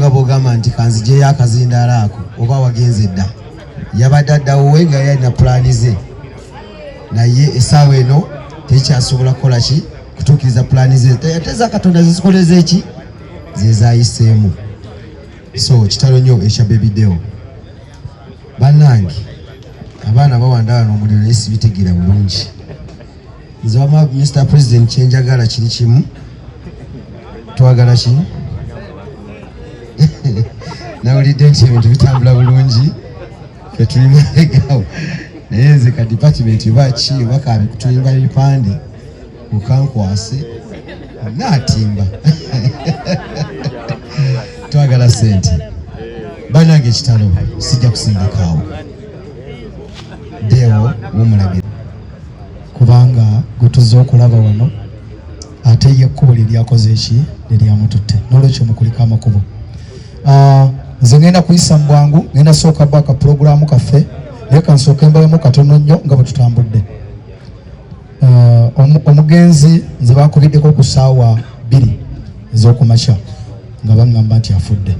Nga bw'ogamba nti kanzijeyo akazindaalo ako, oba wagenze dda, yabadde addawowe nga yalina pulaani ze, naye essaawa eno tekyasobola kukola ki, kutuukiriza pulaani ze, ate eza Katonda zezikoleza eki zezayiseemu. So kitalo nnyo ekya Baby Deo. Bannange, abaana bawanda wano omuliro, naye sibitegeera bulungi. Nze wama Mr President, kyenjagala kiri kimu. Twagala ki? Nawulidde nti ebintu bitambula bulungi, fe tuli mabegawo, naye nze ka department oba ki oba kabikutulimba bipande ukankwase naatimba. Twagala sente. Banange, ekitalo, sijja kusindikaawo. Deo womulabira. Kubanga gwe tuzze okulaba wano, ate ye ekkubo lye lyakoze eki lye lyamututte, n'olwekyo mukuliko amakubo. Nze ngenda kuyisa mu bwangu, ngenda sooka baka pulogulaamu kaffe, naye kansooke mbalemu katono nnyo nga bwe tutambudde. Omugenzi nze bakubiddeko ku ssaawa 2 ez'okumakya nga baŋŋamba nti afudde.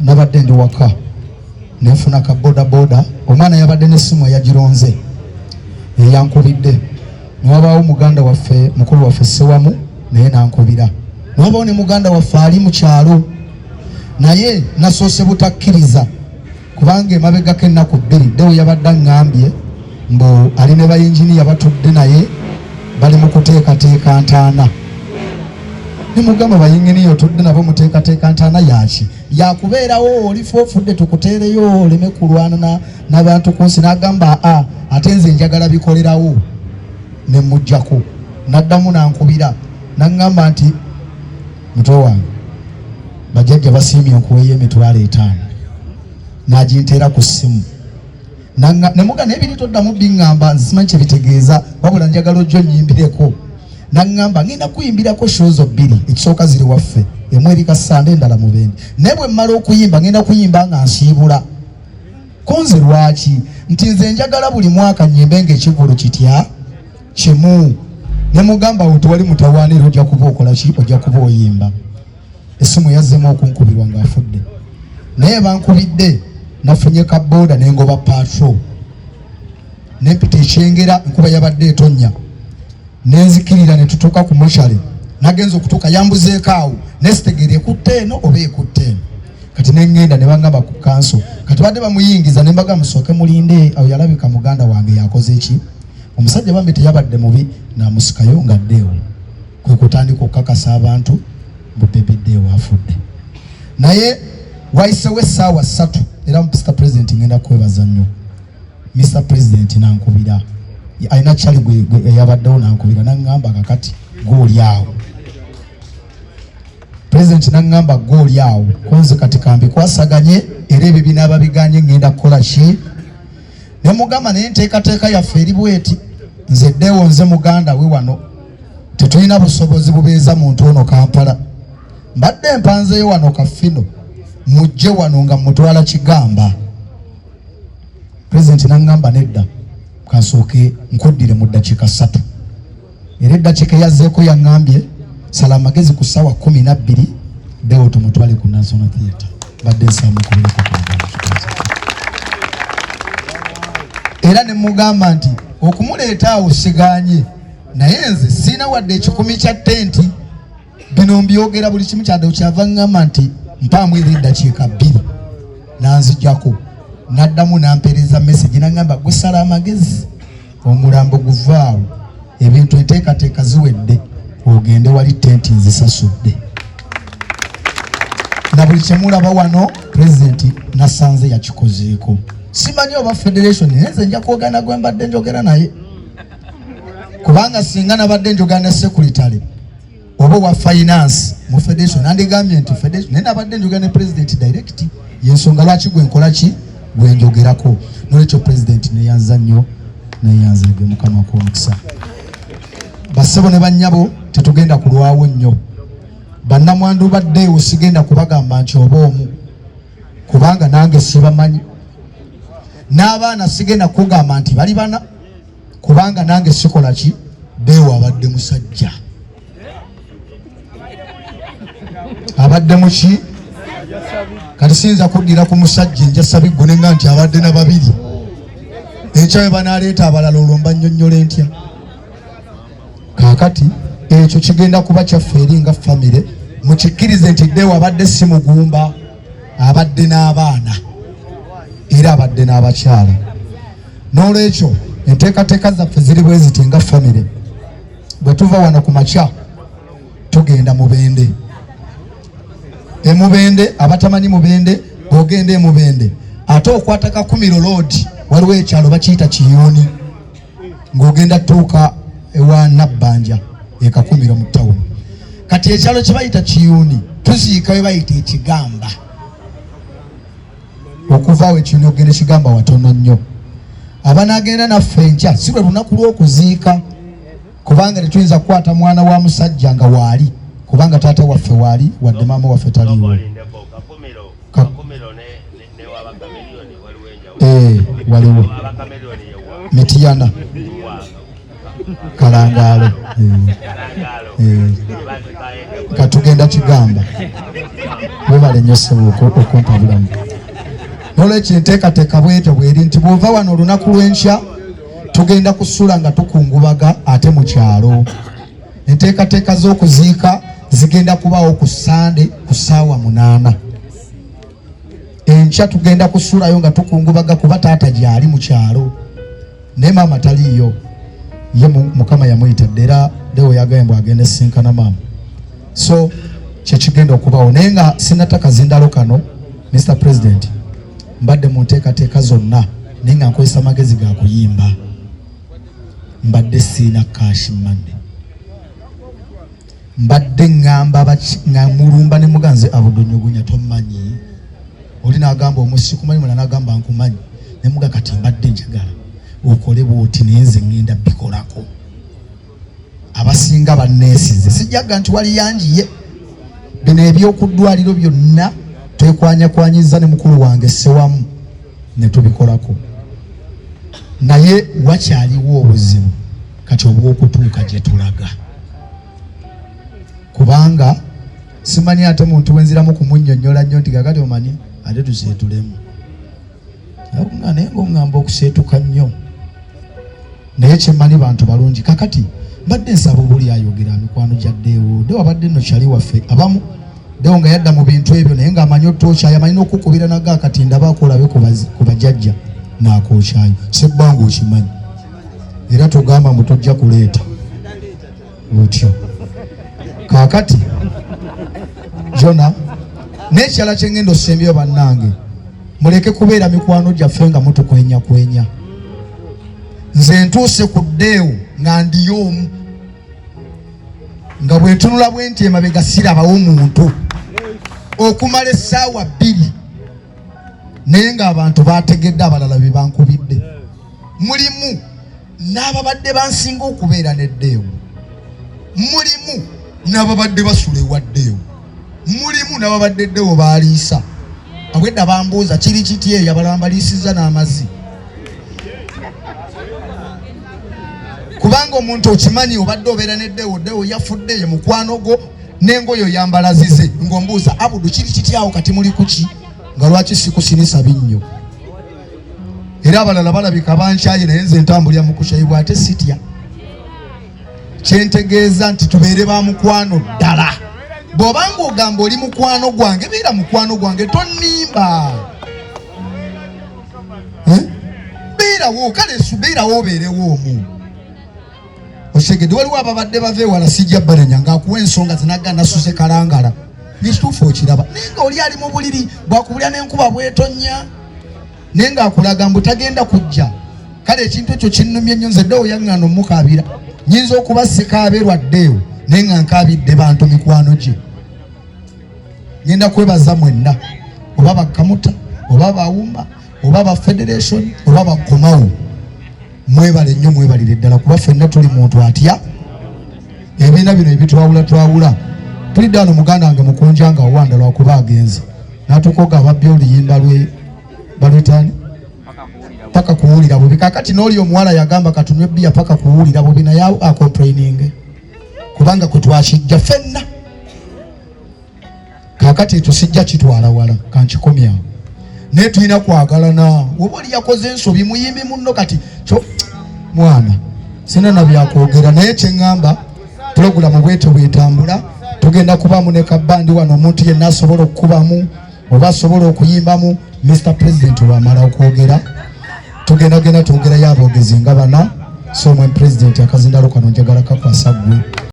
Nabadde ndi waka, nenfuna ka boda boda. Omwana yabadde n'essimu eyagironze eyankubidde, newabaawo muganda waffe, mukulu waffe Sewamu, naye nankubira, newabaawo ne muganda waffe ali mu kyalo, naye nasoose butakkiriza kubanga emabegako ennaku 2 Deo yabadde aŋŋambye mbu ali ne bayinginiya batudde naye bali mu kuteekateeka ntaana. Nimugamba, "Bayinginiya otudde nabo muteekateeka ntaana yaki? Yakubeerawo olifa ofudde tukuteereyo oleme kulwana n'abantu ku nsi?" N'agamba, "Aa, ate nze njagala bikolerawo." Ne muggyako. N'addamu nankubira n'aŋŋamba nti, "Muto wange, bajjajja basiimye nkuweeyo 50,000." N'aginteera ku ssimu. Nemuga naye biri toddamu biŋŋamba, nze simanyi kyebitegeeza, wabula njagala ojjo nnyimbireko. Naŋŋamba, "Ngenda kuyimbirako shows bbiri, ekisooka ziri waffe, emu eri Kassanda, endala Mubende, naye bwe mmala okuyimba ngenda kuyimba nga nsiibula kunze." Lwaki? Nti nze njagala buli mwaka nnyimbe ng'ekivvulu kitya kimu. Ne mugamba, "Awo tewali mutawaana, era ojja kuba okola ki, ojja kuba oyimba." Essimu yazzemu okunkubirwa ng'afudde, naye bankubidde nafunye ka boda nengoba patrol, nempita ekyengera, enkuba yabadde etonnya, nenzikirira ne tutuuka ku mochale. Nagenza okutuuka yambuzeeko awo, nesitegeera ekutte eno oba ekutte eno. Kati neŋŋenda ne baŋŋamba ku kanso kati badde bamuyingiza, ne mbaga, "Musooke mulinde awo." Yalabika muganda wange yakoze eki, omusajja bambi teyabadde mubi, namusikayo nga ddeewo. Kwe kutandika okukakasa abantu mbu Baby Deo afudde, naye wayisewo essaawa 3. Era Mr President, ngenda kwebaza nnyo. Mr President nankubira, alina kyali gwe eyabaddewo, nankubira naŋŋamba, "Kakati gwoli awo." President naŋŋamba, "Gwoli awo konze, kati kambikwasaganye, era ebyo binaaba biganye ŋŋenda kukola ki?" Ne mugamba, "Naye enteekateeka yaffe eri bweti, nze ddeewo, nze muganda we wano, tetulina busobozi bubeeza muntu ono Kampala. Mbadde mpanzeyo wano kafino, mujje wano nga mutwala kigamba." Pulezidenti naŋŋamba, "Nedda, kansooke nkuddire mu ddakiika 3." Era eddakiika eyazzeeko yaŋŋambye, "Sala amagezi ku ssaawa 12, Deo tumutwale ku National Theatre." Badde nsaamukubereko. Era ne mugamba nti okumuleeta awo siganye, naye nze siina wadde 100 kya tenti. Bino mbyogera buli kimu kyadde. Kyava ŋŋamba nti mpaamu era eddakiika 2, nanzijjako, naddamu nampeereza message, naŋŋamba, "Gwe sala amagezi, omulambo guvaawo, ebintu enteekateeka ziwedde, ogende wali tenti nzisasudde." Na buli kyemulaba wano pulezidenti nasanze yakikozeeko. Simanyi oba federation, naye nze nja kwogana gwe mbadde njogera naye, kubanga singa nabadde njogera ne secretary oba owa finance mu federation, nandigambye nti federation, naye nabadde njogera ne president direct, yensonga lwaki gwe nkola ki, gwe njogerako. Nolwekyo president, neyanza nnyo, neyanzege, Mukama kwomukisa. Bassebo ne bannyabo, tetugenda kulwawo nnyo. Bannamwandu baddeewo, sigenda kubagamba nti oba omu, kubanga nange sibamanyi, n'abaana sigenda kugamba nti bali bana, kubanga nange sikola ki. Deo abadde musajja, abadde muki. Kati siyinza kuddira ku musajja enjasabiggu ne nga nti abadde na babiri, enkya we banaaleeta abalala olwo mba nnyonnyola entya? Kaakati ekyo kigenda kuba kyaffe eri nga famire, mukikkirize nti Deo abadde si mugumba, abadde n'abaana era abadde n'abakyala. N'olwekyo enteekateeka zaffe ziri bwe ziti nga famire, bwe tuva wano ku makya tugenda Mubende. Emubende, abatamanyi Mubende, bw'ogenda Emubende ate okwata Kakumiro Road, waliwo ekyalo bakiyita Kiyuni, ng'ogenda tuuka ewa Nabbanja e Kakumiro mu tawuni. Kati ekyalo kye bayita Kiyuni tuziika we bayita Ekigamba. Okuva awo Ekiyuni okugenda Ekigamba watono nnyo. Abanaagenda naffe enkya si lwe lunaku lw'okuziika, kubanga tetuyinza kukwata mwana wa musajja nga waali, kubanga taata waffe waali, wadde maama waffe taliiwo. Waliwo Mitiyana Kalangaalo, katugenda Kigamba. Webale nnyo ssebo okumpa bulamu. Nolwekyo enteekateeka bwetyo bweri nti bw'ova wano olunaku lw'enkya tugenda kusula nga tukungubaga ate mu kyalo. Enteekateeka z'okuziika zigenda kubaawo ku Sande ku ssaawa 8. Enkya tugenda kusulayo nga tukungubaga kuba taata gyali mu kyalo, naye maama taliiyo. Ye Mukama yamuyita dda, era Deo yagambye mbu agenda esinkana maama, so kyekigenda okubawo. Naye nga sinata kazindalo kano, Mr President, mbadde mu nteekateeka zonna, naye nga nkozesa magezi ga kuyimba. Mbadde siina cash money, mbadde ŋŋamba nga mulumba ne muganze Abudunyugunya tommanyi, oli n'agamba omusi kumanyi, mulala n'agamba nkumanyi, ne muga kati mbadde njagala okole bw'oti, naye nze ŋŋenda bikolako. Abasinga banneesize, sijjaga nti wali yangiye bino ebyokuddwaliro byonna twekwanyakwanyiza ne mukulu wange Ssewamu ne tubikolako, naye wakyaliwo obuzibu kati obw'okutuuka gye tulaga, kubanga simanyi ate muntu wenziramu kumunnyonnyola nnyo nti kakati omanyi ate tuseetulemu, naye ng'oŋŋamba okuseetuka nnyo, naye kyemmanyi bantu balungi. Kakati mbadde nsaba obuli ayogera mikwano gya Deo. Deo abadde nno kyali waffe abamu, Deo nga yadda mu bintu ebyo, naye ng'amanyi otookyayo, amanyi n'okukubira naga kati ndabaako olabe ku bajjajja n'akookyayo. Sebbanga okimanyi, era togamba mbu tojja kuleeta otyo. Kaakati Jona n'ekirala kye ngenda osembyeyo, bannange, muleke kubeera mikwano gyaffe nga mutukwenyakwenya. Nze ntuuse ku Deo nga ndiyo omu, nga bwe ntunula bwe nti emabega sirabawo muntu okumala essaawa 2, naye ng'abantu bategedde abalala be bankubidde. Mulimu n'ababadde bansinga okubeera ne Deo, mulimu n'ababadde basula ewa Deo, mulimu n'ababadde Deo baaliisa. Abwedda bambuuza kiri kiti eyo, abalala mbaliisizza n'amazzi, kubanga omuntu okimanyi obadde obeera ne Deo, Deo yafudde, ye mukwano gwo, n'engoye oyambala zize, ng'ombuuza Abudu kiri kiti awo kati muli kuki, nga lwaki sikusinisa binnyo. Era abalala balabika bankyaye, naye nze ntambulira mu kukyayibwa ate sitya. Kyentegeeza nti tubeere ba mukwano ddala. Bw'obanga ogamba oli mukwano gwange, beera mukwano gwange, tonnimba. Beerawo, kale beerawo obeerewo omu. Okitegedde? Waliwo ababadde bava ewala, sijja banenya, ng'akuwa ensonga zinagga nasuze Kalangala, nekituufu okiraba, naye nga oli ali mu buliri bwakubulya n'enkuba bwetonnya, naye ng'akulaga mbu tagenda kujja. Kale ekintu ekyo kinnumye nnyo nze. Deo yaŋŋaana omukaabira, nyinza okuba sikaaberwa Deo, naye nga nkaabidde bantu mikwano gye. Ngenda kwebaza mwenna, oba bakamuta, oba bawuma, oba ba federation, oba bakomawo, mwebale nnyo, mwebalire ddala, kuba ffenna tuli muntu atya ebiina bino ebitwawula twawula. Tulidde wano muganda wange mukunja nga owanda lwakuba agenze n'atuuka ababbi oluyimba lwe baluyitani paka kuwulira bubi. Kakati n'oli omuwala yagamba katunywe bbiya paka kuwulira bubi, naye acomplaininge kubanga kwe twakijja ffenna. Kakati ekyo sijja kitwala wala, kankikomyawo, naye tulina kwagalana. Oba oli yakoze ensobi, muyimbi munno, kati kyo mwana sina na byakwogera, naye kyeŋŋamba pulogulamu bwetyo bwetambula. Tugenda kubamu ne kabandi wano, omuntu yenna asobola okukubamu oba asobola okuyimbamu. Mr President wamala okwogera, tugenda genda twogerayo aboogezi nga bana. So mwe President, akazindalo kano njagala kakwasa ggwe.